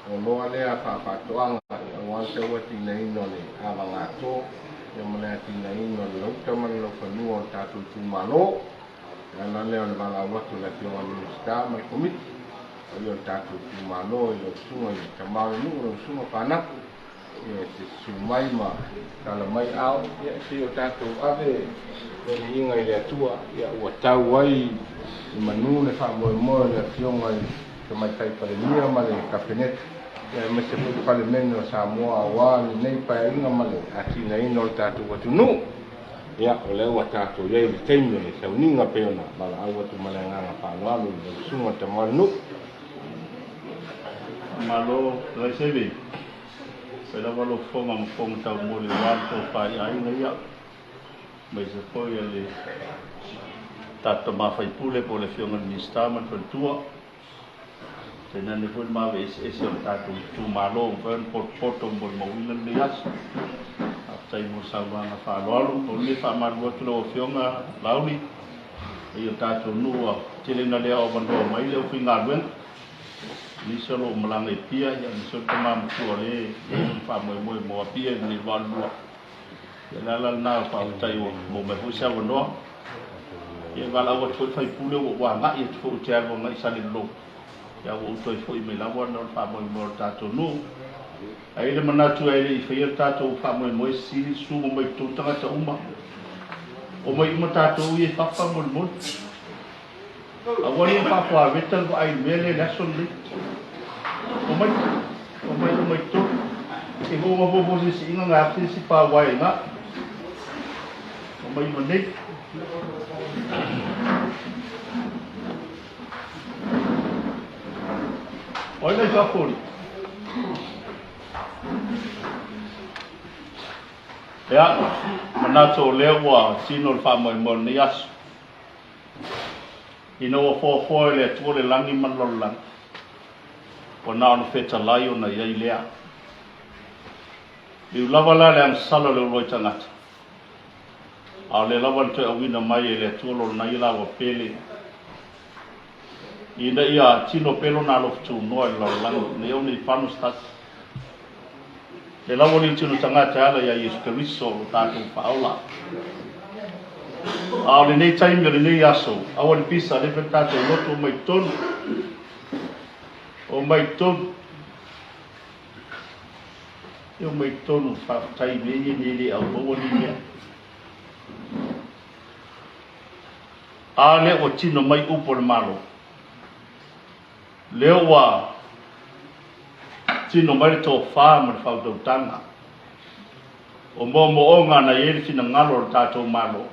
oloa lea faafaatoaga aua le tauatiaeina o le avagato ma le atinaeina o le lauta ma le laufanua o le tatou itumalo. O le ala lea o le valaau atu i le Afioga i le Minisita ma le Komiti o le tatou itumalo i lau susuga i le tama o le nuu, lau susuga Panaku, e te susu mai ma tala mai ao, se i o tatou ave le viiga i le Atua ua tau ai i manu le faamoemoe o le Afioga i le Tamaitai Palemia ma le Kapeneta, aemaise foi le Palemene o Samoa aua lenei Paeaiga ma le atinaeina o le tatou atunuu. O lea ua tatou i ai i le taimi o le sauniga pei ona valaau atu ma le agaga faaaloalo i lau susuga i le tama o le nuu. Malo Vaiseve, fai lava lou fofoga ma fofoga taumoli aua le tofa i aiga ia, aemaise foi o le tatou tama faipule po o le Afioga i le Minisita ma le faletua. Tainane foi le maave eseese o le tatou itumalo ua mafai ona potopoto mo le mauina lenei aso. Faafetai mo le saunoaga faaaloalo. O lenei faamalulu atu lau Afioga Laauli, i o tatou nuu ua tele ina le avanoa mai le aufaigaluega. Nisi o lo o malaga i Apia, nisi o le tama matua o lea e faamoemoe mo Apia i lenei 22. Ia le ala lena o faafetai ua maua mai foi se avanoa. Ia valaau atu foi le faipule ua ou agai atu foi ou te alu agai i Salelologa. Ia ua ou toe foi mai lava ona o le faamoemoe o le tatou nuu. Ae i ai le manatu ae le i faia le tatou faamoemoe sili susu mai totonu tagata uma. Omai uma tatou ia i fafo faamolemole. Aua ne i faafuaveta le vaai i le mea lea i le aso lenei. Omai, omai uma i totonu. E hoʻomafoafo se isi inga ga se isi pāwae ga. Omai uma nei. O ai mai fafo li? Ia, manatu o lea ua tino le faamoemoe o lenei aso. Ina ua foafoa e le Atua le lagi ma le lalolagi, ua na ona fetalai ona i ai lea. Liu lava la le agasala o le uluai tagata, a o lea lava na toe auina mai e le Atua lona ia laua pele, ina ia tino pea lona alofa tunoa i le lalolagi, ina ia aua ne i fano se tasi. Le lava liu tino tagata e ala iā Iesu Keriso lo tatou Faaola. A o lenei taimi o lenei aso, aua le pisa, le fai tatou lotu o mai totonu. O mai totonu. E o mai totonu, faafetai mea ia nei le au maua ni mea. A lea ua tino mai upu o le Malo. Lea ua tino mai le tofa ma le faautautaga o moomooga na i ai le finagalo o le tatou Malo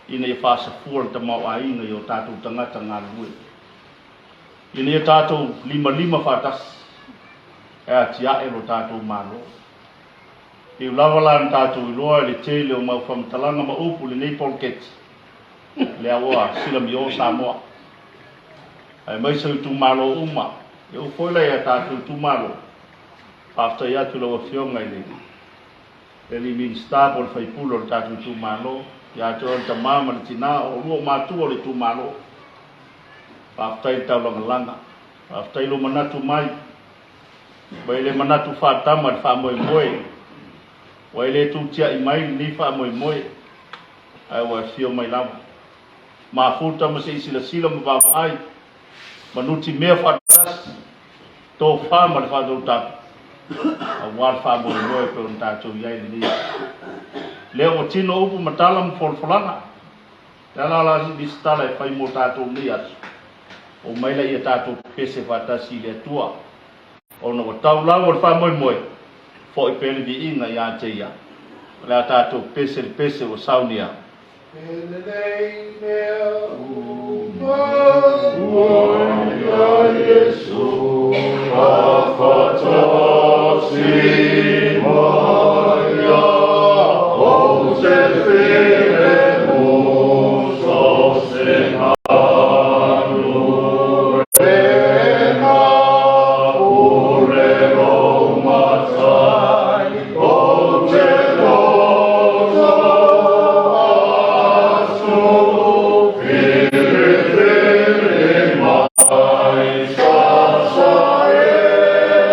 ina ia faasafua le tamaoaiga i o tatou tagata galulue, ina ia tatou limalima faatasi e atiae lo tatou Malo. E ui lava la na tatou iloa i le tele o mau faamatalaga ma upu i lenei poloketi, lea ua silamio Samoa. Aemaise o itumalo uma, e oo foi la i a tatou itumalo, faafetai atu i lau Afioga i le alii Minisita po o le sui usufono o le tatou itumalo, ia te oe le tama ma le tina, o oulua o matua o le itumalo. Faafetai i le taulagalaga, faafetai i lou manatu mai, ua e le manatu faatama i le faamoemoe, ua e le tutiai mai lenei faamoemoe, ae ua e afio mai lava. Mafuta ma se i silasila ma vaavaai ma nutimea faatasi, tofa ma le faatautapu, aua le faamoemoe e pei ona tatou i ai i lenei aso. Lea ua tino upu ma tala ma folafolaga, le ala la nisi tala e fai mo tatou i lenei aso, omai laia tatou pepese faatasi i le Atua, ona ua tau lava le faamoemoe, foi pea le viiga ia te Ia. O le a tatou pepese le pese ua saunia. E lelei mea uma ua ia Iesu afatasi mai ia ou te filemu so se galuega pule lou matai ou te loto atu filifili mai sasa e.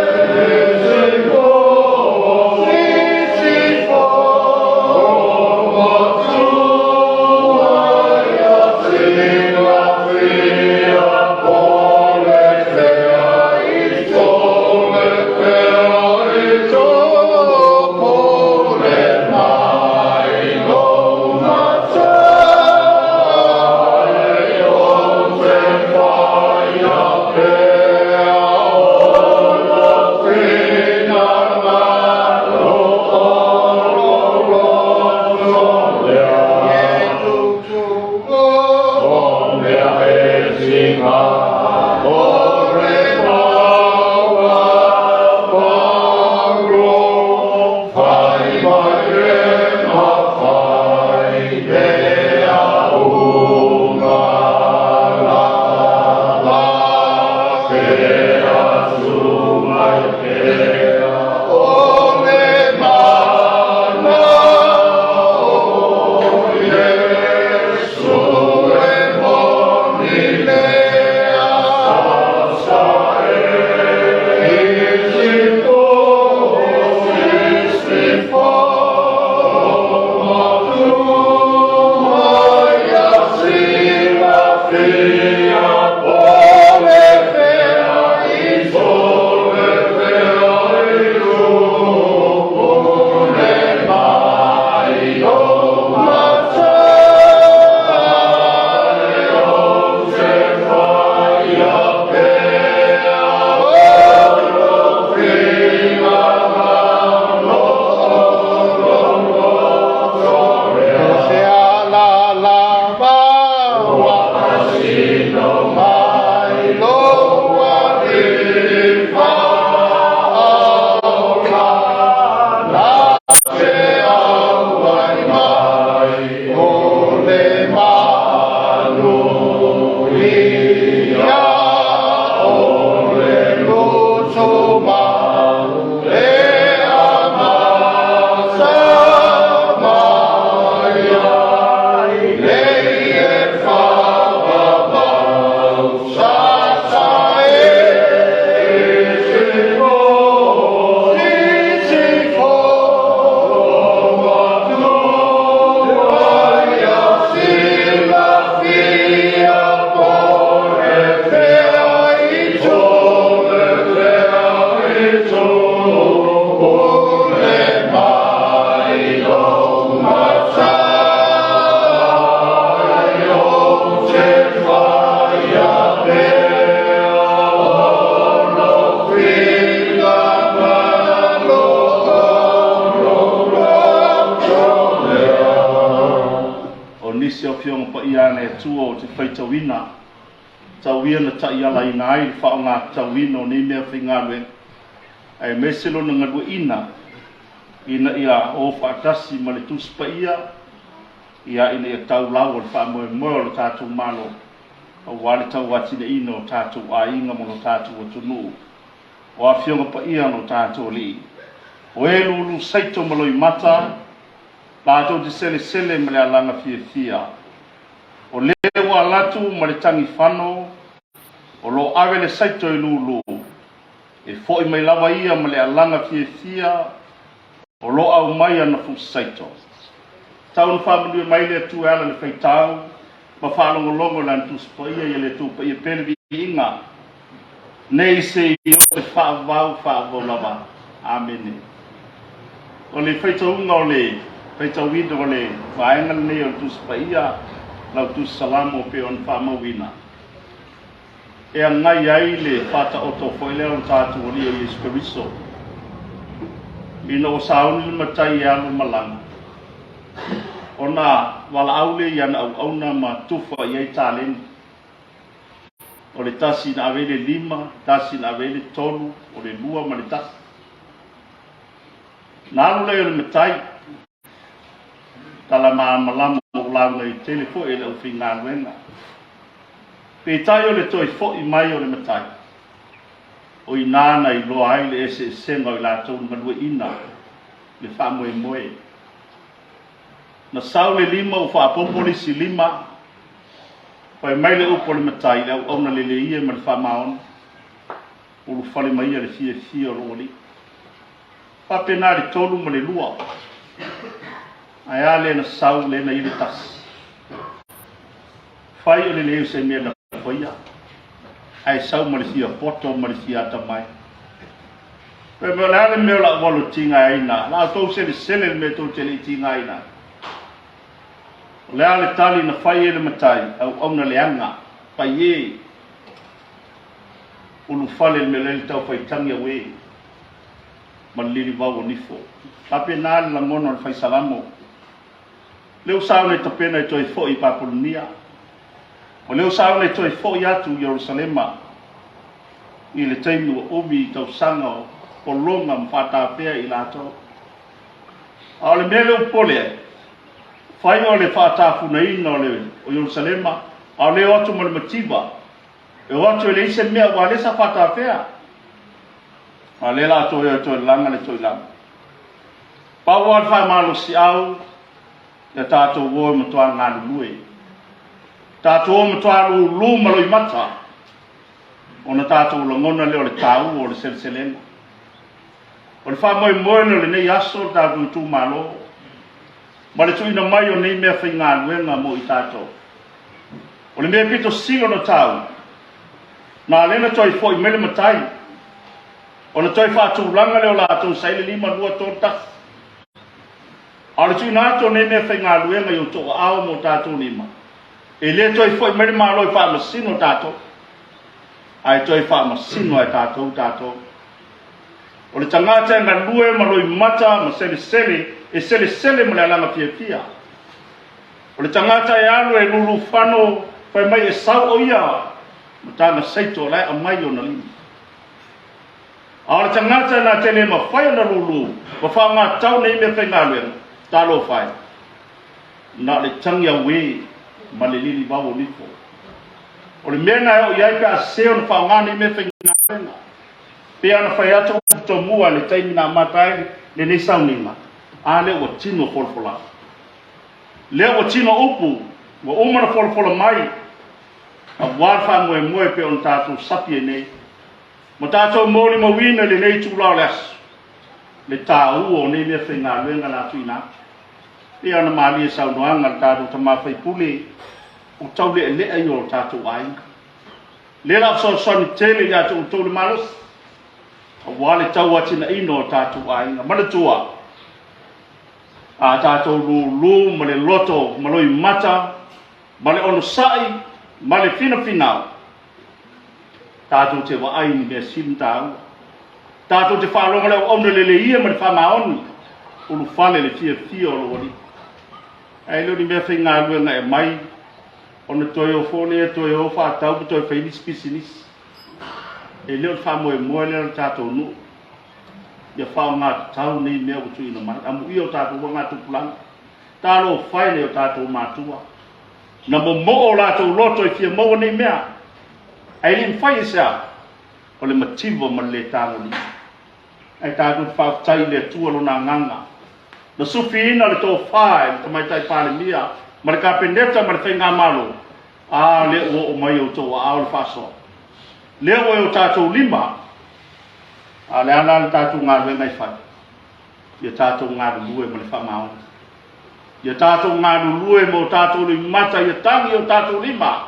Afioga Paia a le Atua ou te faitauina, tau ia na taialaina ai le faaaogatatauina o nei mea faigaluega, aemaise lona galueaiina ina ia o faatasi ma le Tusi Paia, ia ina ia tau lau le faamoemoe o le tatou Malo, aua le tauatiaeina o tatou aiga ma lo tatou atunuu. O Afioga Paia a lo tatou Alii, o e lulu saito ma loimata, latou te selesele ma le alaga fiafia. O lea ua alu atu ma le tagifano, o lo o ave le saito i lulu, e foi mai lava ia ma le alaga fiafia, o lo o aumai ana fusaito. Tau na faamanuia mai le Atua e ala i le faitau ma faalogologo i Lana Tusi Paia ia le Atua Paia pea le viiga nei seia oo i le faavavau faavavau lava. Amene. O le faitauga o le faitauina o le vaega lenei o le Tusi Paia, lau Tusi Salamo pei ona faamauina, e agai ai le faataoto foi lea o le tatou Alii o Iesu Keriso. Ina ua sauni le matai e alu malaga, ona valaau lea i ana auauna ma tufa i ai taleni. O le tasi na ave i le 5, tasi na ave i le 3, o le 2 ma le 1. Na alu lea o le matai, tala malamalama o lauga i tele foi e le aufaigaluega. Peitai o le toe foi mai o le matai, o i nā na iloa ai le eseesega o i latou na galueaiina le faamoemoe. Na sau le 5 ua faaopoopo le isi 5, fai mai le upu a le matai, le auauna lelei ia ma le faamaoni, ulufale mai ia le fiafia o lou alii. Faapena le 3 ma le 2, ae a lea na sau lea na i le 1. Fai o le lelei o se mea na faia, ae sau ma le fia poto ma le fia atamai. Fai mai o le a le mea o le a ou alu e tigaina, la outou selesele le mea tou te le i tigaina. O le a le tali na fai e le matai, auauna leaga, fai e, ulufale le mea o lea le tau faitagi au e, ma le lilivau o nifo. Faapena le lagona o le fai Salamo. Lea ua sauni e tapena e toe foi i Papulunia. O lea ua sauni e toe foi atu i Ierusalema i le taimi ua umi i tausaga o pologa ma faatafea i latou. A o le mea lea ua popole ai, fai o le faatafunaina o le o Ierusalema, a o lea o atu ma le mativa, e o atu e leai se mea, ua lea sa faatafea. A lea la toe o toe laga le toilalo. Pau lava le faamalosiau, ia tatou o e matua galulue. Tatou o matua lulu ma loimata, ona tatou lagona lea o le taua o le seleselega. O le faamoemoe lea o lenei aso le tatou itumalo, ma le tuuina mai o nei mea faigaluega mo i tatou. O le mea pito sili ona taua, na lea na toe foi mai le matai, ona toe faatulaga lea o latou sa i le 5, 2, 3, 1. A o le tuuina atu o nei mea faigaluega i outou aao mo tatou lima, e le toe foi mai le Malo e faamasino tatou, ae toe faamasino ai tatou tatou. O le tagata e galue ma loimata ma selesele, e selesele ma le alaga fiafia. O le tagata e alu e lulufano, fai mai e sau o ia ma tana saito o la e aumai ona lima. A o le tagata na te le mafai ona lulu ma faaaogatau nei mea faigaluega, talofa e, na o le tagi auē ma le lilivau o nifo. O le mea na e oo i ai pe a sese ona faaaoga nei mea faigaluega. Pei ona fai atu upu tomua i le taimi na amata ai lenei sauniga, a lea ua tino folafola. Lea ua tino upu, ua uma ona folafola mai, aua le faamoemoe pei ona tatou sapi ai nei. Ma tatou molimauina i lenei itula o le aso, le taua o nei mea faigaluega na tuuina atu. Pei ona malie saunoaga a le tatou tama faipule, o taulealea ia o tatou aiga. Lea la fesoasoani tele ia te outou le malosi, aua le tauatinaina o tatou aiga. Manatua, a tatou lulu ma le loto ma loimata, ma le onosai, ma le finafinau, tatou te vaai i ni mea sili ona taua. Tatou te faalogo le auauna lelei ia ma le faamaoni, ulufale le fiafia o lou Alii. Ae le o ni mea faigaluega e aumai ona toe o foi lea toe o faatau ma toe fai nisi pisinisi. E le o le faamoemoe lea o le tatou nuu ia faaaoga tatau nei mea ua tuuina mai. Amuia o tatou augatupulaga, talofa e i nai o tatou matua na momoo o latou loto e fia maua nei mea, ae le i mafai e se a? O le mativa ma le le tagolima. Ae tatou te faafetai i le Atua Lona Agaga na sufiina le tofa e le Tamaitai Palemia ma le Kapeneta ma le Faigamalo, a lea ua oo mai i outou aao le faasoa, lea ua i o tatou lima. A o le a la le tatou galuega e fai? Ia tatou galulue ma le faamaoni. Ia tatou galulue ma o tatou loimata, ia tagi o tatou lima,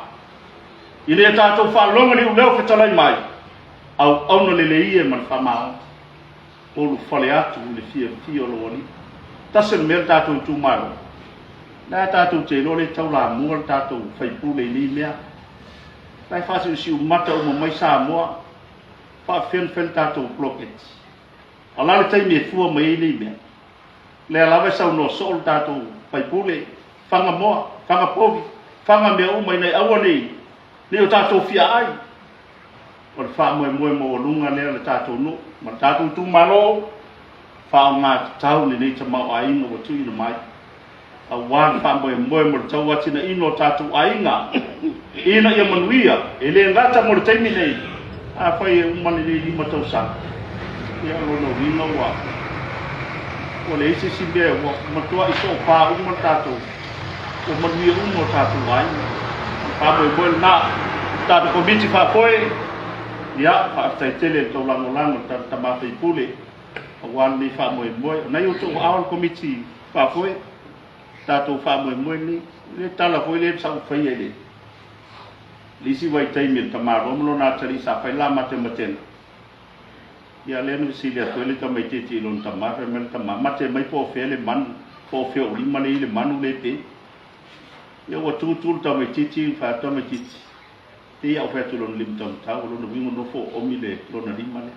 ina ia tatou faalogo le iuleo fetalai mai, auauna lelei ia ma le faamaoni. Ulufale atu i le fiafia o lou Alii. Tasi o le mea le tatou itumalo, la tatou te iloa le taulamua le tatou faipule i nei mea. La e faasiusiumata uma mai Samoa, faapefea ona fai le tatou poloketi. A o le a le taimi e fua mai ai nei mea? Lea lava e saunoa soo le tatou faipule, faga moa, faga povi, faga mea uma ina ia aua ne i o tatou fiaai. O le faamoemoe maualuga lea o le tatou nuu ma le tatou itumalo, faaaoga tatau lenei tamaoaiga ua tuuina mai aua le faamoemoe mo le tauatiaeina o tatou aiga ina ia manuia, e le gata mo le taimi nei. Afai e uma lenei 5 tausaga, ia o lona uiga ua leai se isi mea, ua matuai soofā uma le tatou, ua manuia uma o tatou aiga. O le faamoemoe lena. Tatou komiti faafoe, ia, faafetai tele i le tou lagolago i le tatou tama faipule aua lenei faamoemoe. O nai outou aao le komiti faafoe, tatou faamoemoe lenei. Le tala foi lea sa ou faia i le isi vaitaimi i le tamaloa ma lona atalii sa fai le la matematega. Ia lea na fesili atu ai le tamaitiiti i lona tama, fai mai le tama, mate mai po o fea le manu, po o fea o lima lea i le manu le pe. Ia ua tutu le tamaitiiti, fai atu tamaitiiti, te i au fai atu i lona lima taumatau, o lona uiga nofo o omi le lona lima lea.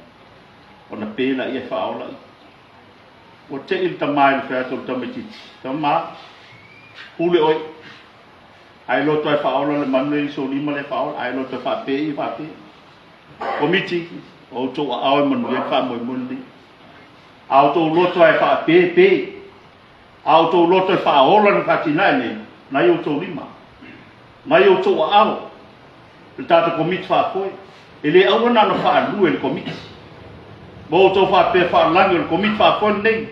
Ona pe la ia e faaola i. Ua tei le tama i le fai atu o le tamaitiiti, tama, pule oe. Ai loto e faaola le manu lea i sou lima lea faaola, ai loto e faape i faape. Komiti, o outou aao e manuia le faamoemoe lenei. A outou loto e faape, pe. A outou loto e faaola le faatinae nei, nai outou lima, nai outou aao, le tatou komiti faafoe. E le aua na ona faalue le komiti. Ma outou faapea faalagi o le komiti faafoe lenei.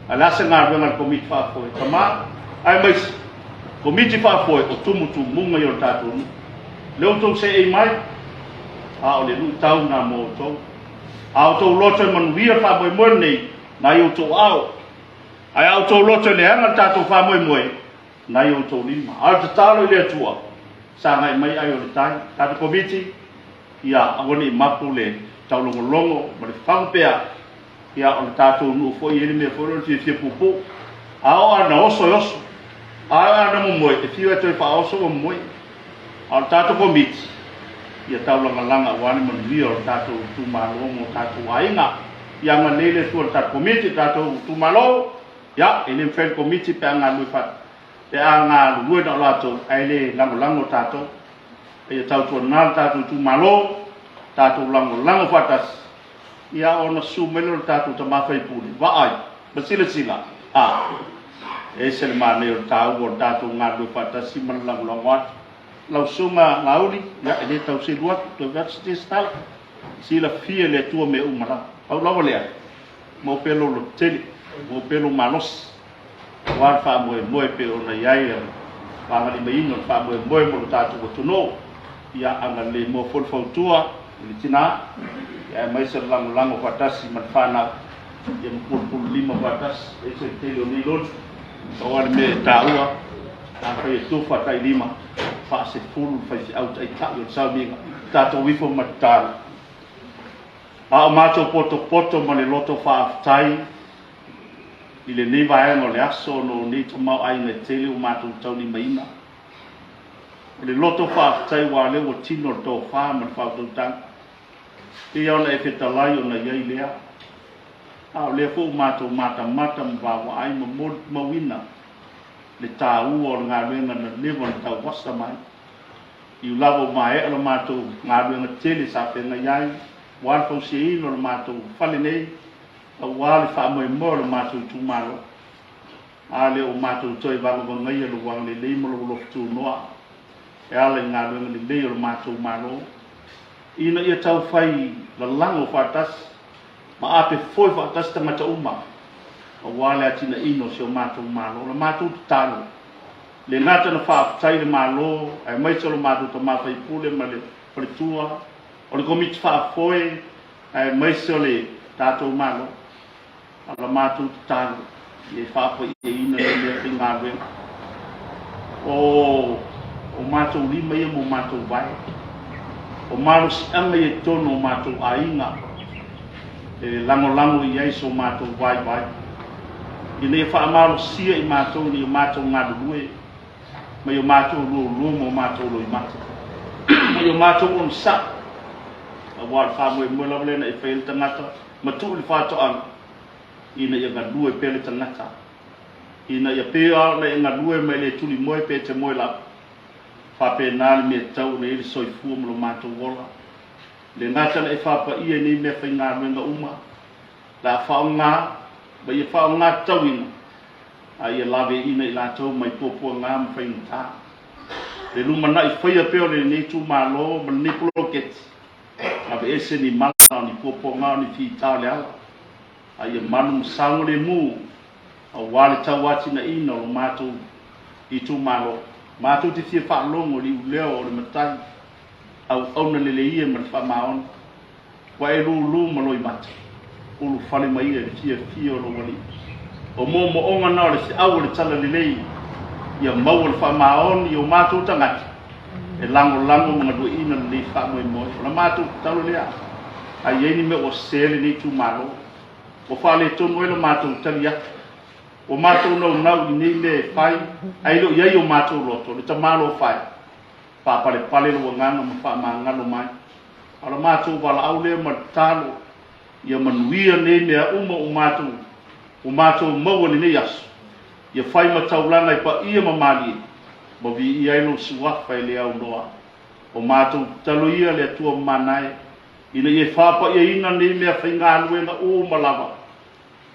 A le a se galuega a le komiti faafoe? Tama, aemaise, komiti faafoe o tumutumuga ia o le tatou nuu. Le outou seei mai, a o le luitau na mo outou. A outou loto e manuia le faamoemoe lenei, nai outou aao. Ae a outou loto e leaga le tatou faamoemoe, nai outou lima. A o le tatalo i le Atua, sagai mai ai o le tai. Tatou komiti, ia aua ne i mapu le taulogologo ma le fagu pea, ia o le tatou nuu foi e le mea foi o le fiafia puupuu. A o ana oso e oso, a o ana momoe, e fiu e toe faaoso ua momoe. A o le tatou komiti, ia taulagalaga aua le manuia o le tatou itumalo ma o tatou aiga. Ia agalelei le Atua i le tatou komiti, le tatou itumalo, ia, e le mafai e le komiti pe a galulue pe a galulue na o latou, ae le lagolago tatou. Ia tautuana le tatou itumalo, tatou lagolago faatasi, ia ona susu mai lea o le tatou tama faipule, vaai, ma silasila, a, e ese le manaia o le taua o le tatou galulue faatasi ma le lagolago atu. Lau susuga Laauli, ia, e le tau selu atu, toe fai atu se tala, silafia e le Atua mea uma lava. Pau lava lea, maua pea lou lototele, maua pea lou malosi, aua le faamoemoe pei ona i ai le faagalimaina o le faamoemoe mo le tatou atunuu. Ia agalelei moa foi le fautua i le tina, ia aemaise le lagolago faatasi ma le fanau, ia ma pulupulu lima faatasi, ese le tele o nei loli, pau lava le mea e taua, afai e tufa tai lima, faasefulu le faifeau taitai o le sauniga, tatou ifo ma tatalo. A o matou potopoto ma le loto faafetai i lenei vaega o le aso ona o nei tamaoaiga e tele ua matou taulimaina. O le loto faafetai aua o lea ua tino le tofa ma le faautautaga. Pei lava ona e fetalai ona i ai lea. A o lea foi ua matou matamata ma vaavaai ma molimauina. le tāua o le galuega na leva ona tauasa mai. I lava ua maea le matou galuega tele sa feagai ai, aua le fausiaina o le matou fale nei, aua le faamoemoe o le matou itumalo. A lea ua matou toe vagavagaia lou agalelei ma lou alofa tunoa e ala i galuega lelei o le matou Malo, ina ia taufai lalago faatasi ma ape foe faatasi tagata uma aua le atinaeina o si o matou Malo. O le matou tatalo, le gata na faafetai le Malo aemaise o le matou tama faipule ma le faletua, o le komiti faafoe aemaise o le tatou Malo. A o la matou tatalo, ia faapaiaina le mea faigaluega o matou lima ia ma o matou vae, o malosiaga ia i totonu o matou aiga e lagolago i ai so matou vaivai, ina ia faamalosia i matou ina ia matou galulue ma ia matou lualua ma o matou loimata ma ia matou onosai, aua o le faamoemoe lava lea na e fai ai le tagata ma tuu i le faatoaga, ina ia galue pea le tagata, ina ia pei lava ona e galue ma e le tulimoe pe te moe lava. Faapena le mea e tatau ona i ai le soifua ma lo matou ola. Le gata na e faapaia i nei mea faigaluega uma, le a faaaoga ma ia faaaoga tatauina, a ia laveaiina i latou mai puapuaga ma faigata. Le lumanai faia pea o lenei itumalo ma lenei poloketi, aveese ni mala o ni puapuaga o ni fita o le ala, a ia malu ma saogalemu aua le tauatinaina o lo matou itumalo. Matou te fia faalogo i le iuleo o le matai auauna lelei ia ma le faamaoni, ua e lūlū ma loimata, ulufale mai ia i le fiafia o lou alii. O moomooga na o le feau o le talalelei, ia maua le faamaoni i o matou tagata e lagolago ma galueaiina lenei faamoemoe. O la matou tatalo lea, a i ai ni mea ua sese lenei itumalo, ua faaletonu ai la matou tali atu, ua matou naunau i nei mea e fai, ae le o i ai o matou loto, le tamalofa e faapalepale lou agaga ma faamagalo mai. A o la matou valaau lea ma le tatalo, ia manuia nei mea uma ua matou maua i lenei aso, ia fai ma taulaga i paia ma malie, ma viia ai lou suafa e le aunoa. O matou tatalo ia le Atua mamanae, ina ia faapaiaina nei mea faigaluega uma lava,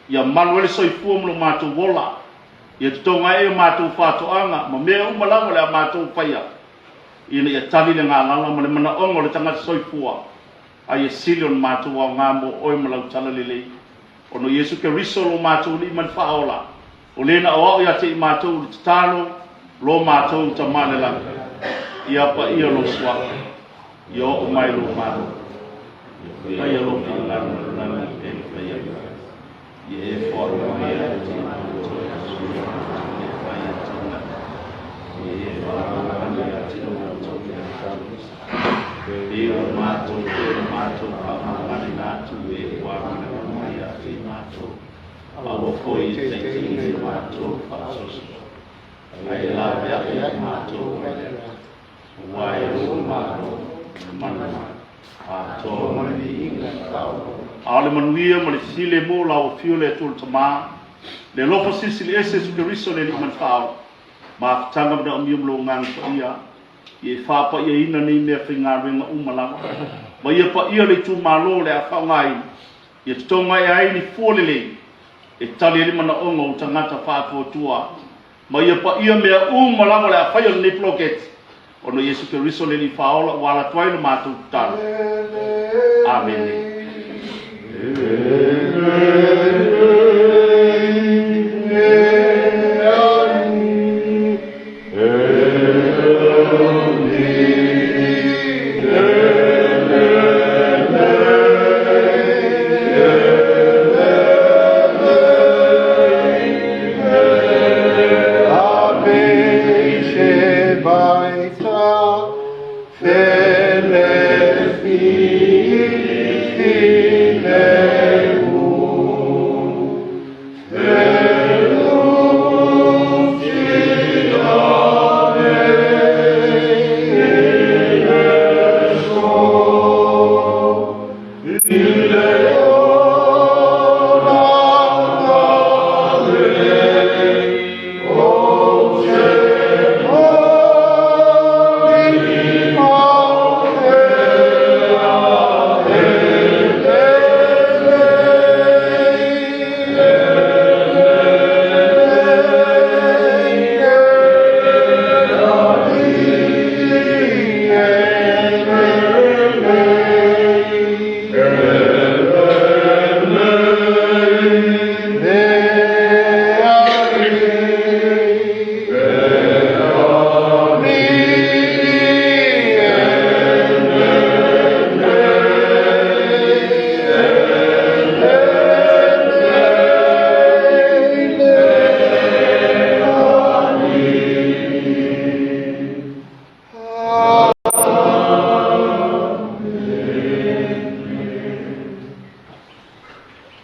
ia malu ai le soifua ma lo matou ola, ia totoga ai o matou faatoaga ma mea uma lava le a matou faia, ina ia tali le galala ma le manaoga o le tagata soifua, a ia sili ona matou aoga mo oe ma lau talalelei. Ona o Iesu Keriso lo matou Alii ma le Faaola, o le na aoao ia te i matou i le tatalo, lo matou Tama i le lagi, ia paia lou suafa, ia oo mai lou Malo, ia faia lou finagalo i le lagi e le faia i le Ia e foai mai ia te i matou i aso ia matou le fai atu ia e faamagalo ia te i matou i aso e o matou te o matou faamagalo atu e ua mai ia te i matou aua foi e taitaiina i matou faasoso ae lave ae ia matou mai le aua e lou Malo le mana atoa ma le viiga. A o le manuia ma le filemu o lau Afio le Atua le Tama, le alofa silisili ese Iesu Keriso le Alii ma le Faaola, mafutaga manaomia ma lou Agaga Paia, ia e faapaiaina nei mea faigaluega uma lava, ma ia paia le itumalo o le a faaaogaina, ia totoga ae ai ni fua lelei e tali ai le manaoga o tagata faatuatua, ma ia paia mea uma lava o le a faia lenei poloketi, ona o Iesu Keriso le Alii Faaola ua ala atu ai le matou tatalo. Amene.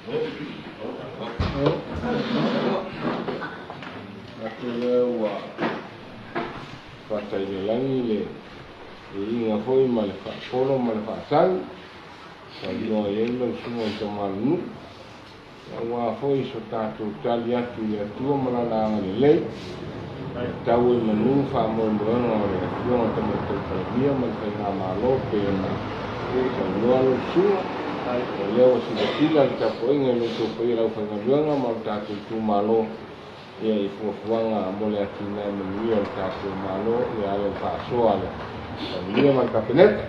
Atu lea ua fata i le lagi le iiga foi ma le faapolo ma le faasagi, saunoa i ai lau susuga i Tamalunuu, aua foi so tatou tali atu i le Atua ma Lana agalelei, e tau ai manu faamoemoega o le Afioga i le Tamaitai Palemia ma le Faigamalo pei ona saunoa lau susuga. O lea ua silasila le tapuaiga i lo outou paia i le aufaigaluega ma lo tatou itumalo ia i fuafuaga mo le atinae manuia o le tatou Malo e ala i le faasoa a le Palemia ma le Kapeneta.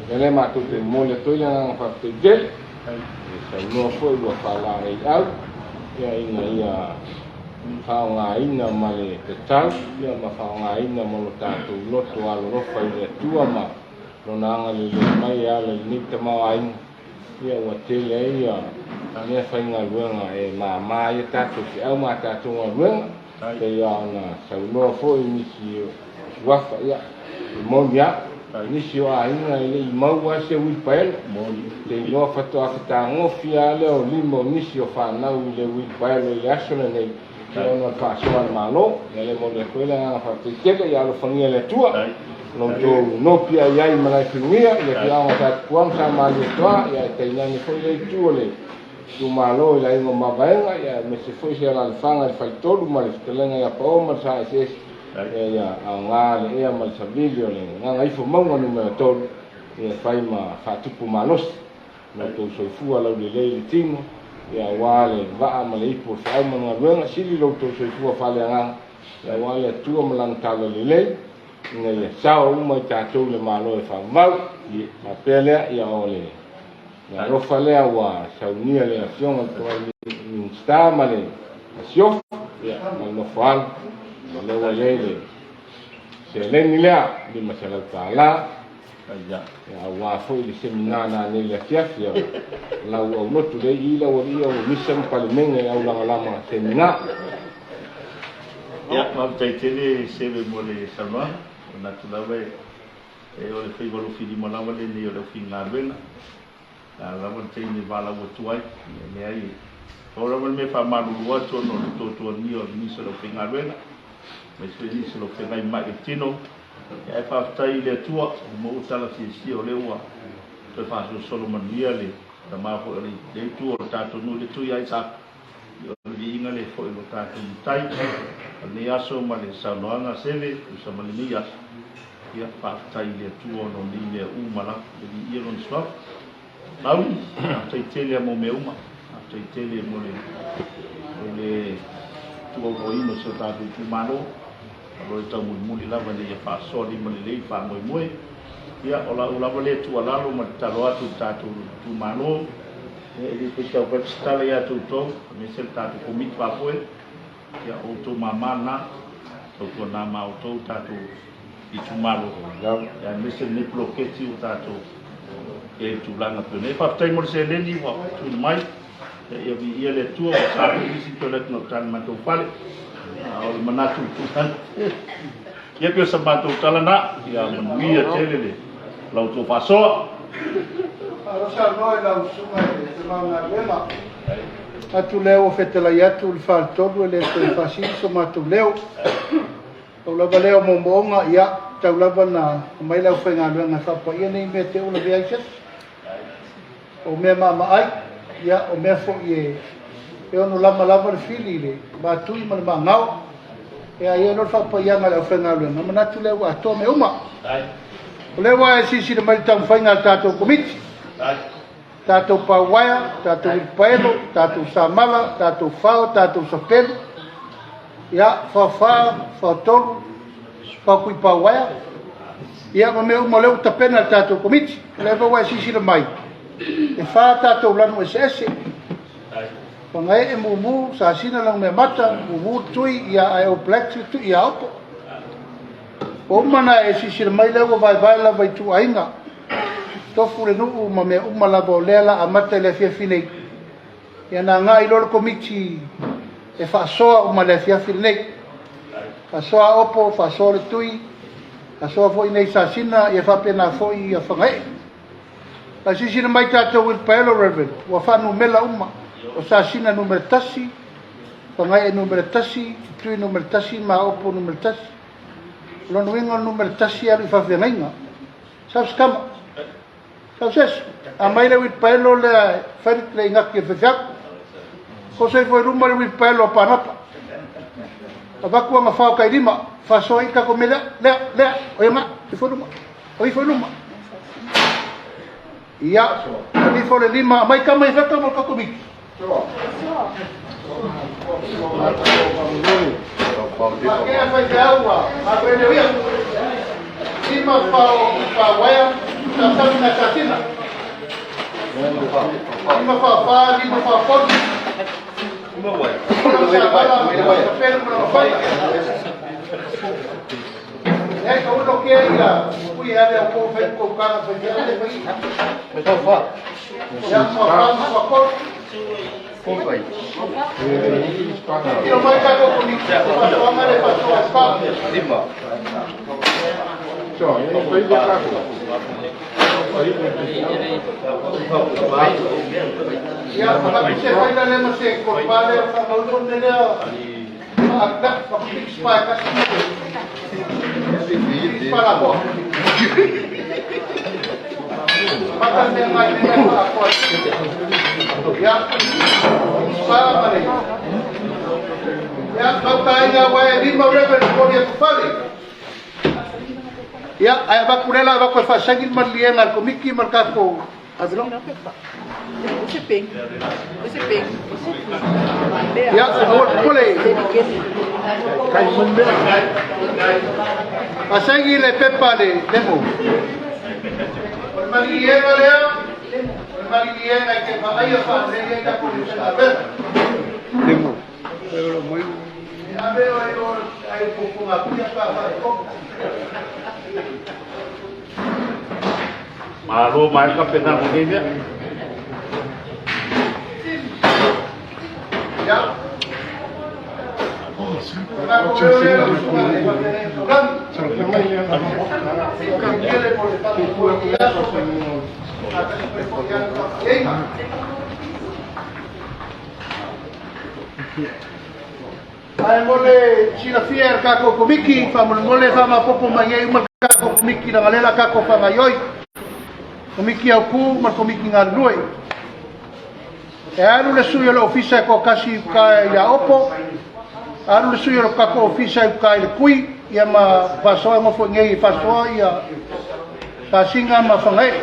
Ia lea matou te momoli atu ai le agaga faafetai tele, e saunoa foi ua faalaeiau ia ina ia faaaogaina ma le tatau ia ma faaaogaina ma lo tatou loto alolofa i le Atua ma Lona agalelei mai e ala i lenei tamaoaiga. Ia ua tele ai ia mea faigaluega e mama ai a tatou feau ma a tatou galuega, pei lava ona saunoa foi nisi o suafa, ia e moni lava, nisi o aiga e le i maua lava se uilipaelo, te iloa faatoa fetagofi lava lea o lima o nisi o fanau i le uilipaelo i le aso lenei, ia ona o le faasoa a le Malo. Ia lea e momoli atu ai le agaga faafetai tele, ia alofagia e le Atua lo outou nopi ai ai i Malaefilugia i le afioaga o Satupua ma Samalietoa, ia ae tainane foi lea itu o le itumalo i le aiga o Mavaega, ia aemaise foi se alalafaga i le faletolu ma le fetalaiga ia Paoa ma le Sa Eseese, ia ia aoga le ea ma le savili o le Gagaifo Mauga numera 3, ia e fai ma faatupu malosi lo outou soifua laulelei i le tino, ia aua le vaa ma le ipu o le feau ma le galuega, sili lo outou soifua faaleagaga, ia aua le Atua ma Lana talalelei, ina ia sao uma i tatou i le Malo e faavavau. Faapea lea, ia o le alofa lea ua saunia le Afioga i le Tamaitai Minisita ma le Masiofo, ia, ma le Nofoalo, o lea ua i ai le seleni lea, $500, ia, aua foi le semina nanei i le afiafi, ia, lau aulotu lea i i lau alii au misa ma palemene e aulagalama semina. Ia, faafetai tele Seve mo le saunoaga. Manatu lava e o le faiva lufilima lava lenei o le aufaigaluega. A lava le taimi e valaau atu ai, ia leai, pau lava le mea e faamalulu atu ona o le tuatuagia o nisi o le aufaigaluega, aemaise foi nisi o lo o feagai mai i le tino. Ia, ae faafetai i le Atua ua maua tala fiafia o lea ua toe faasolosolo manuia le tama foi o le itu o le tatou nuu i le tui ai sa o le viiga lea foi o lo tatou matai o lenei aso ma le saunoaga Seve tusa ma lenei aso. Ia, faafetai i le Atua ona o nei mea uma lava, le viia lona suafa. Lauli, faafetai tele mo mea uma, faafetai tele mo le o le tuauloaina o si o tatou itumalo, o lo o taumulimuli lava ina ia faasoa lima lelei faamoemoe. Ia, o lau lava lea tuualalo ma le tatalo atu i le tatou itumalo, ia e le toe tau fai atu se tala ia te outou, aemaise le tatou komiti faafoe, ia o outou mama na, tautuana ma outou tatou itumalo, ia aemaise lenei poloketi ua tatou i ai i le tulaga pei ona i ai. Faafetai mo le seleni ua tuuina mai, ia ia viia le Atua ua sa foi nisi toe alu atu gauta i le matou fale, a o le manatu i le tulaga ia pei o sa matou tala na, ia manuia tele le la outou faasoa. Malo saunoa i lau susuga i le Tama o Galuega. Atu lea ua fetalai atu le faletolu e le toe faasili so matou leo. Pau lava lea o moomooga, ia, tau lava na aumai le aufaigaluega e faapaia nei mea te ula vea ai se isi. O mea maamaai, ia, o mea foi e, e ono lama lava le fili i le matui ma le maagao. Ia, ia loa le faapaiaga a le aufaigaluega, manatu lea ua atoa mea uma. O lea ua e silasila mai i le taumafaiga a le tatou Komiti, tatou pauaea, tatou uilipaelo, tatou samala, tatou fao, tatou sapelu, ia, faofa, faotolu, faokui pauaea, ia, ma mea uma o lea ua tapena e le tatou Komiti. O lea foi ua e silasila mai, e 4 tatou lanu eseese. Fagaee, mumu, sasina lanumeamata, mumu le tui, ia ae o black le tui ia opo. Ua uma ona e silasila mai lea ua vaevae lava i ituaiga. Tofu le nuu ma mea uma lava o lea la amata i le afiafi nei. Ia na agai loa le komiti e faasoa uma i le afiafi lenei. Faasoa opo, faasoa le tui, faasoa foi nei sasina, ia faapena foi ia Fagaee. Ae silasila mai tatou i le paelo, Reverend, ua faanumela uma. O Sasina 1, Fagae'e 1, Tui 1 ma Aopo 1. O lona uiga o le numera tasi e alu i faafeagaiga. Sau se tama. Sau se aso. Aumai le uilipaelo lea e fai le igaki a le faifeau. Oso ifo i luma le uilipaelo a Panapa. Avatu aga fao tai lima. Faasoa ai le tatou mea lea, lea, lea. O ia nga, ifo i luma. O ifo i luma. Ia, avifo le lima. Aumai tama i feta mo le tatou miti. Pakea faifeau ua galuega ia. Lima fao fa waia sa sami na sasina. Lima fa fa, lima fa folu. Lima sa bala, sa pelu ma lama fai. E ka ulo ke ia, kui ale o kou fai kou kanga fai ke ale fai. Ia ma fa ma fa kolu. Tiro mai ka ko ni fasoanga le fasoa pa. Ia fa se fai la le ma se ko pa le fa ma ulo ne le a ka fa fix pa ka si. Pa la bo. Mata se mai ne fa ko. Ia pa ma le. Ia ka ia wa e lima reverend ko ia ku fale. Ia ai va kurela va ko fa sangi ma lienga ko miki ma ka ko avilo. Ia o pole. Fasaigi le pepa le lemo. O le maliliega lea, o le maliliega i te vaaia faalelei ai tatou faigaluega. E ave oe o ai pupuga pia pa faalekopo. Malo mai le kapena mo nei mea. Ia. O tatou leo lea lau susuga i le faafeagaiga taulagi. Faafetai mo le faamoemoe o lenei aso. Faatasi mai foi ia le faafeagaiga. Ae mo le silafia e le tatou Komiti, faamolemole faamaopoopo mai nei uma le tatou Komiti leaga lea o le a tatou faagaoioi, Komiti Autu ma le Komiti Galulue. E alu le sui o le Ofisa e toatasi i uta i Aopo, alu le sui o le tatou Ofisa i uta i le Tui, ia ma faasoa e nofo i nei e faasoa ia Sasiga ma Fagae'e.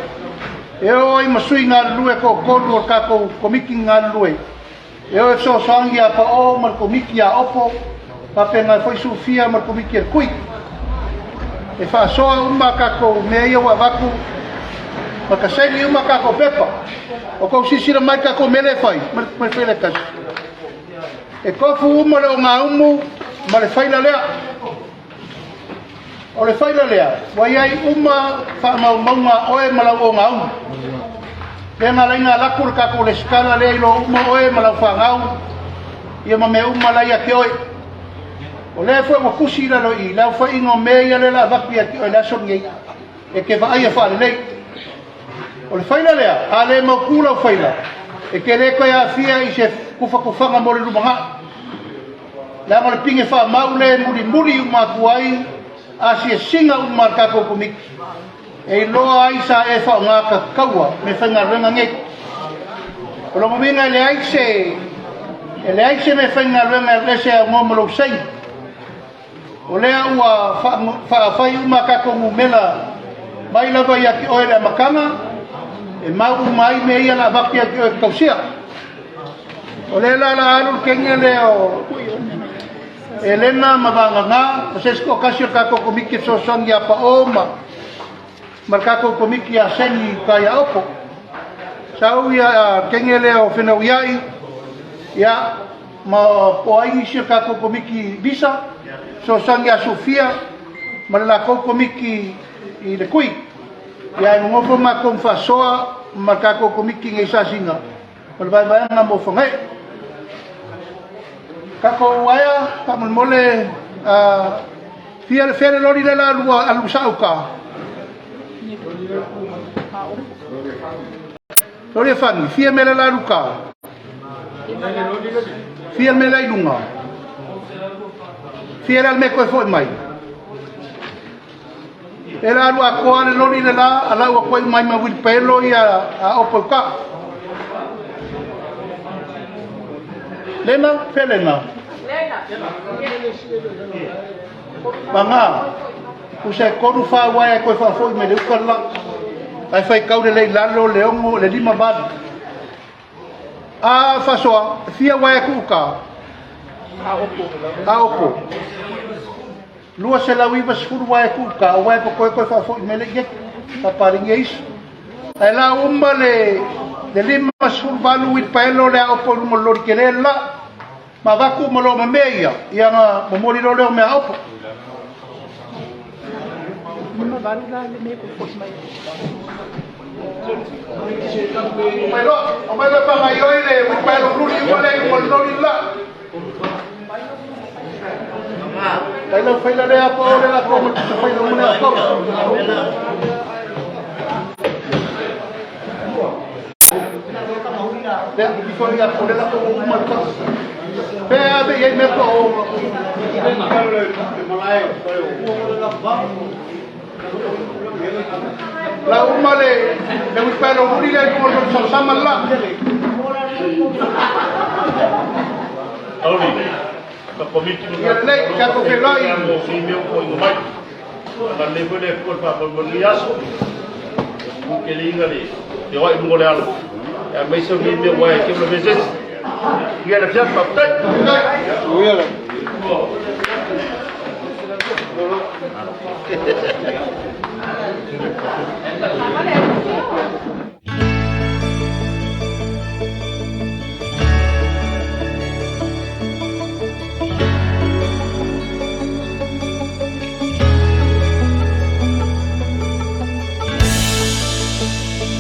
E oo ai ma sui galulue e toatolu o le tatou Komiti Galulue, E o e fesoasoani ia Paʻo ma le Komiti iā Opo, faapena foi Sufia ma le Komiti a le Kui. E faasoa uma a tatou mea ia ua avatu ma ka saini uma a tatou pepa. O kou silasila mai tatou mea lea e fai, ma le faila e tasi. E tofu uma le ogaumu ma le faila lea. O le faila lea, ua i ai uma faamaumauga a oe ma lau ogaumu. Lea na ala ai ona alu atu le tatou resitala lea i loa uma oe ma lau fanau, ia ma mea uma la ia te oe. O lea foi ua tusi i lalo i i le aofaiga o mea ia lea o le a avatu ia te oe i le aso lenei, e te vaaia faalelei. O le faila lea, a le mautu lau faila, e te le toe aafia i se tufatufaga mo le lumanai. Leaga o le pine faamau lea e mulimuli uma atu ai asiasiga uma a le tatou Komiti e iloa ai sa e faaaoga tataua meafaigaluega nei. O lona uiga e leai se e leai se meafaigaluega e alu ese e aunoa ma lou saini. O lea ua faafai uma a tatou numera mai lava ia te oe i le amataga e mau uma ai mea ia o le a avatu ia te oe e te tausia. O lea la la alu le kenge lea o Elena ma Vagagā, o se isi toatasi o le tatou Komiti e fesoasoani ia Paʻo ma ma le tatou Komiti ia Seni i uta ia Opo. Sau ia kenge lea o Fenauiai, ia ma po o ai nisi o le tatou Komiti Visa, fesoasoani ia Sofia ma le latou Komiti i le Kui. Ia e nonofo matou ma faasoa ma le tatou Komiti nei Sasiga o le vaevaega mo Fagae'e. Tatou aea, faamolemole, fia le fea le loli lea la alua alu sa uka. Loli e fani, fia mea le la alu ka. Fia le mea la i luga? Fia la le mea toe fo'i mai? E la alu atoa le loli le la, alau atu ai uma ai ma uilipaelo ia a opo i uka. Lena, fea lena? Paga, tusa e 3 4 uaea e toe faafoi mai le uka le la. Ae faitau lelei i lalo le 6, le 5, 8. A faasoa, e fia uaea e tuu i uka? A opo. 290 uaea e tuu i uka, o uaea totoe toe faafoi mai le i faapalagi e isi. Ae la uma le 58 uilipaelo le a opo i luga o le loli tele le la. Ma avatu uma loa ma mea ia, ia ona momoli loa lea o mea a opo. Omai loa, omai loa e faagaoioi le uilipaelo luli uma lea i luga o le loli le la. Fai lau faila lea po o le latou ma le pusa faila uma lea a pau. Lea, ifo ia po le latou uma le pau. Pe ave i ai mea po o. La uma le uilipaelo luli lea i luga o le loli samasama le la. Tauli, ka komiti ma Ia lelei, tatou feiloai. Mo nei mea ua foaiga mai. Agalelei foi le Atua i le faamoemoe i lenei aso. Ua keleina le feoai i luga o le ala. Aemaise o nei mea ua e te ula vesesi. Ia le afiafi, faafetai.